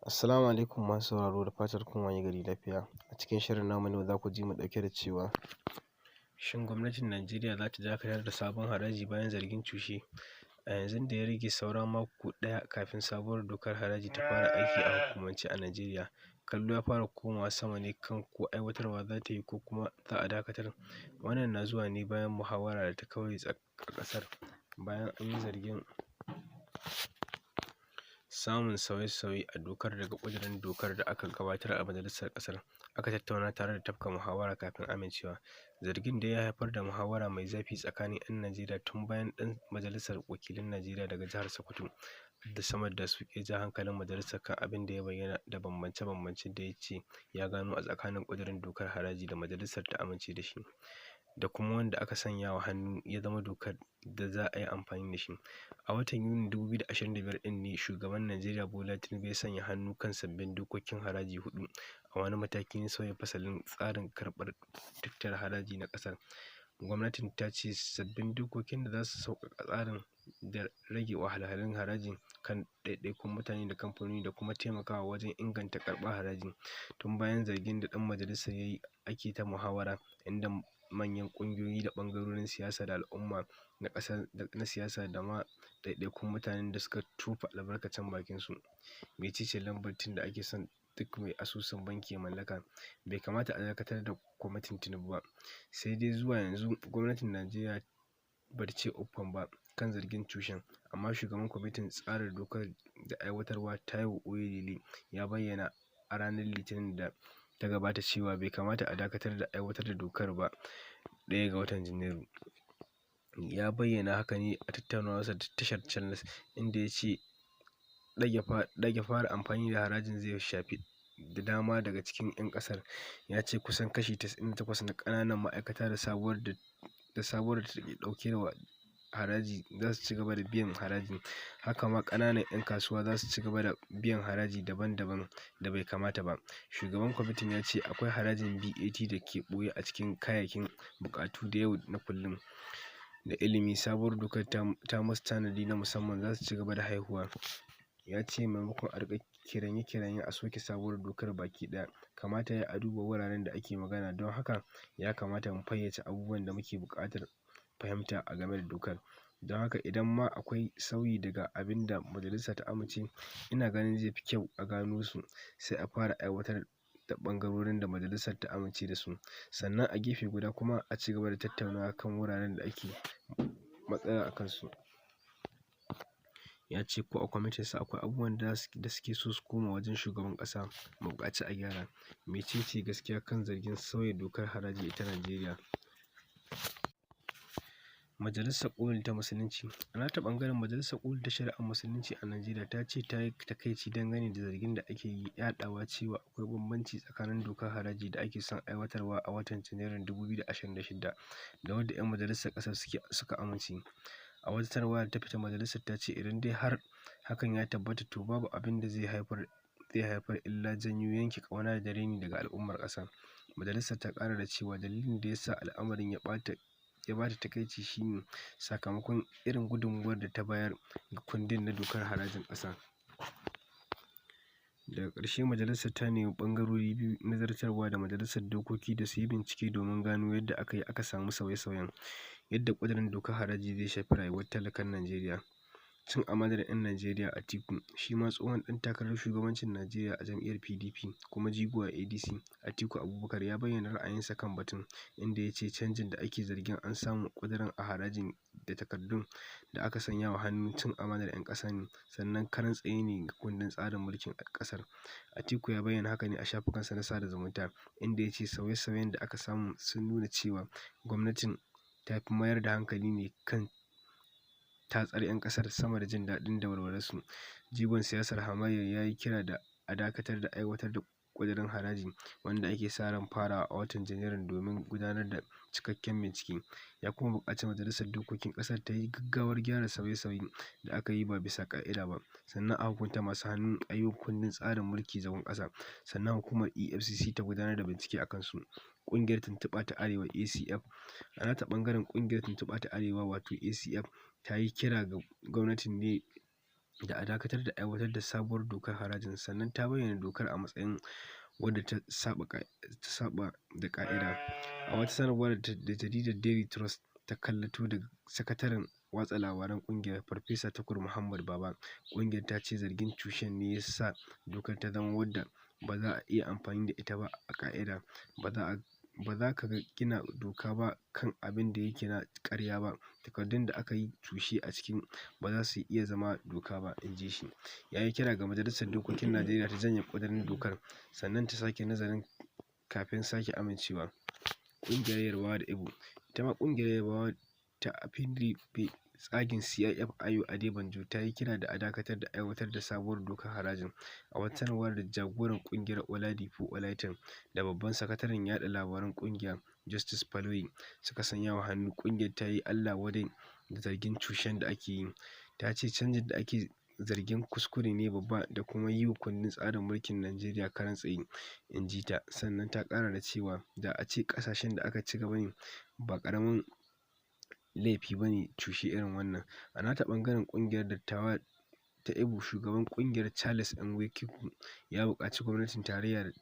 Assalamu alaikum masu sauraro, da fatar kun waye gari lafiya. A cikin shirin namu na yau za ku ji mu ɗauke da cewa: shin gwamnatin Najeriya za ta dakatar da sabon haraji bayan zargin cushe? A yanzun da ya rage saura mako ɗaya kafin sabuwar dokar haraji ta fara aiki a hukumance a Najeriya, kallo ya fara komawa sama ne kan ko aiwatarwa za ta yi ko kuma za a dakatar. Wannan na zuwa ne bayan muhawara da ta kaure a ƙasar bayan an yi zargin samun sauye-sauye a dokar daga ƙudurin dokar da aka gabatar a majalisar ƙasar, aka tattauna tare da tafka muhawara kafin amincewa. Zargin dai ya haifar da muhawara mai zafi tsakanin 'yan Najeriya tun bayan ɗan majalisar wakilan Najeriya daga jihar Sokoto, Abdulsamad Dasuki, ya ja hankalin majalisar kan abin da ya bayyana da bambance-bambance da ya ce ya gano a tsakanin ƙudurin dokar haraji da majalisar ta amince da shi, da kuma wanda aka sanya wa hannu ya zama dokar da za a yi amfani da shi. A watan Yunin 2025 ɗin ne shugaban Najeriya Bola Tinubu ya sanya hannu kan sabbin dokokin haraji huɗu a wani mataki na sauya fasalin tsarin karɓar tattara haraji na ƙasar. Gwamnatin ta ce sabbin dokokin da za su sauƙaƙa tsarin da rage wahalhalun haraji kan ɗaiɗaikun mutane da kamfanoni da kuma taimakawa wajen inganta karɓar haraji. Tun bayan zargin da ɗan majalisar ya yi ake ta muhawara, inda manyan ƙungiyoyi da ɓangarorin siyasa da al'umma na ƙasar na siyasa da ma ɗaiɗaikun mutanen da suka tofa albarkacin bakinsu. Mece ce lambar TIN da ake son duk mai asusun banki ya mallaka? Bai kamata a dakatar da kwamitin Tinubu ba. Sai dai zuwa yanzu gwamnatin Najeriya ba ta ce uffam ba kan zargin cushen, amma shugaban kwamitin tsara dokar da aiwatarwa, Taiwo Oyedele, ya bayyana a ranar Litinin da ta gabata cewa bai kamata a dakatar da aiwatar da dokar ba 1 ga watan Janairu. Ya bayyana haka ne a tattaunawarsa da tashar Channels, inda ya ce ɗage fara amfani da harajin zai shafi da dama daga cikin 'yan ƙasar. Ya ce kusan kashi 98 na ƙananan ma'aikata da sabuwar da take ɗauke wa haraji za su ci gaba da biyan haraji. Haka ma ƙananan 'yan kasuwa za su ci gaba da biyan haraji daban-daban da bai kamata ba. Shugaban kwamitin ya ce akwai harajin VAT da ke ɓoye a cikin kayayyakin buƙatu da yau na kullum da ilimi, sabuwar dokar ta musu tanadi na musamman, za su ci gaba da haihuwa. Ya ce maimakon a riƙa kiraye-kirayen a soke sabuwar dokar baki ɗaya, kamata ya yi a duba wuraren da ake magana. Don haka ya kamata mu fayyace abubuwan da muke buƙatar fahimta a game da dokar. Don haka idan ma akwai sauyi daga abin da majalisa ta amince, ina ganin zai fi kyau a gano su, sai a fara aiwatar da ɓangarorin da majalisar ta amince da su, sannan a gefe guda kuma a ci gaba da tattaunawa kan wuraren da ake matsala a kansu. Ya ce ko a kwamitinsa akwai abubuwan da suke so su koma wajen shugaban ƙasa mu buƙaci a gyara. Mece ce gaskiya kan zargin sauya dokar haraji ta Najeriya? Majalisar Ƙoli ta Musulunci. A nata ɓangaren, Majalisar Ƙoli ta Shari'ar Musulunci a Najeriya ta ce ta yi takaici dangane da zargin da ake yaɗawa cewa akwai bambanci tsakanin dokar haraji da ake son aiwatarwa a watan Janairun 2026 da wadda 'yan majalisar ƙasar suka amince. A wata sanarwa da ta fitar, majalisar ta ce idan dai har hakan ya tabbata, to babu abin da zai haifar illa janyo yanke ƙauna da raini daga al'ummar ƙasa. Majalisar ta ƙara da cewa dalilin da ya sa al'amarin ya ba ta takaici shi ne sakamakon irin gudunmawar da ta bayar ga kundin na dokar harajin ƙasa. Daga ƙarshe, majalisar ta nemi ɓangarori biyu na zartarwa da majalisar dokoki da su yi bincike domin gano yadda aka yi aka samu sauye-sauyen, yadda ƙudurin dokar haraji zai shafi rayuwar talakan Najeriya. Cin amanar 'yan Najeriya: Atiku. Shi ma tsohon ɗan takarar shugabancin Najeriya a jam'iyyar PDP kuma jigo a ADC, Atiku Abubakar, ya bayyana ra'ayinsa kan batun, inda ya ce canjin da ake zargin an samu ƙudurin a harajin da takardun da aka sanya wa hannu cin amanar 'yan ƙasa ne, sannan karan tsaye ne ga kundin tsarin mulkin ƙasar. Atiku ya bayyana haka ne a shafukansa na sada zumunta, inda ya ce sauye-sauyen da aka samu sun nuna cewa gwamnatin ta fi mayar da hankali ne kan tatsar 'yan ƙasar sama da jin daɗi da walwalarsu. Jigon siyasar hamayyar ya yi kira da a dakatar da aiwatar da ƙudurin haraji wanda ake sa ran farawa a watan Janairu domin gudanar da cikakken bincike. Ya kuma buƙaci majalisar dokokin ƙasar ta yi gaggawar gyara sauye-sauyen da aka yi ba bisa ƙa'ida ba, sannan a hukunta masu hannu a yi wa kundin tsarin mulki zagon ƙasa, sannan hukumar EFCC ta gudanar da bincike a kansu. Ƙungiyar Tuntuɓa ta Arewa (ACF). A nata ɓangaren, ƙungiyar Tuntuɓa ta Arewa, wato ACF, ta yi kira ga gwamnatin ne da a dakatar da aiwatar da sabuwar dokar harajin, sannan ta bayyana dokar a matsayin wadda ta saɓa da ƙa'ida. A wata sanarwa da jaridar Daily Trust ta kallato daga sakataren watsa labaran ƙungiyar, Farfesa Tukur Muhammad Baba, ƙungiyar ta ce zargin cushen ne ya sa dokar ta zama wadda ba za a iya amfani da ita ba a ƙa'ida. Ba za ka gina doka ba kan abin da yake na ƙarya ba. Takardun da aka yi cushe a ciki ba za su iya zama doka ba, in ji shi. Ya yi kira ga Majalisar Dokokin Najeriya ta janye ƙudurin dokar, sannan ta sake nazarin kafin sake amincewa. Ƙungiyar Yarbawa da Igbo. Ita ma ƙungiyar Yarbawa ta Afenifere, tsagin CIF Ayo Adebanjo, ta yi kira da a dakatar da aiwatar da sabuwar dokar harajin. A wata sanarwa da jagoran ƙungiyar Oladipo Olaitan da babban sakataren yaɗa labaran ƙungiyar Justice Faloyi suka sanya wa hannu, ƙungiyar ta yi Allah wadai da zargin cushen da ake yi. Ta ce canjin da ake zargin kuskure ne babba da kuma yi wa kundin tsarin mulkin Najeriya karon tsaye, in ji ta. Sannan ta ƙara da cewa da a ce ƙasashen da aka ci gaba ne, ba ƙaramin laifi ba ne cushe irin wannan. A nata ɓangaren, ƙungiyar dattawa ta Igbo, shugaban ƙungiyar Charles Nwachukwu ya buƙaci gwamnatin tarayya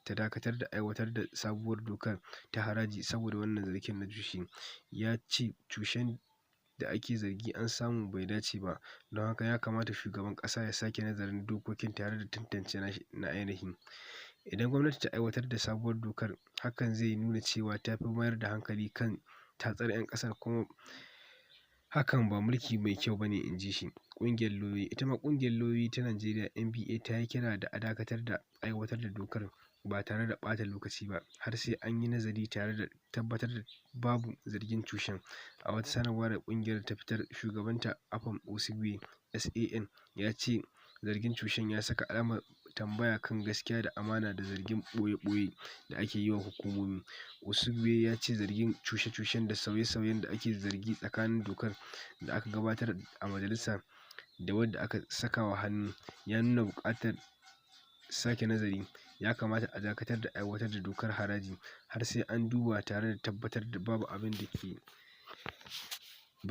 ta dakatar da aiwatar da sabuwar dokar ta haraji saboda wannan zargin na cushe. Ya ce cushen da ake zargi an samu bai dace ba, don haka ya kamata shugaban ƙasa ya sake nazarin dokokin tare da tantance na ainihi. Idan gwamnati ta aiwatar da sabuwar dokar, hakan zai nuna cewa ta fi mayar da hankali kan tatsar 'yan ƙasar, kuma hakan ba mulki mai kyau ba ne, in ji shi. Ƙungiyar lauyoyi. Ita ma ƙungiyar lauyoyi ta Najeriya NBA ta yi kira da a dakatar da aiwatar da dokar ba tare da ɓata lokaci ba, har sai an yi nazari tare da tabbatar da babu zargin cushen. A wata sanarwa da ƙungiyar ta fitar, shugabanta Afam Osigwe SAN ya ce zargin cushen ya saka alamar tambaya kan gaskiya da amana da zargin ɓoye-ɓoye da ake yi wa hukumomi. Osigwe ya ce zargin cushe-cushen da sauye-sauyen da ake zargi tsakanin dokar da aka gabatar a majalisa da wadda aka saka wa hannu ya nuna buƙatar sake nazari. Ya kamata a dakatar da aiwatar da dokar haraji har sai an duba tare da tabbatar da babu abin da ke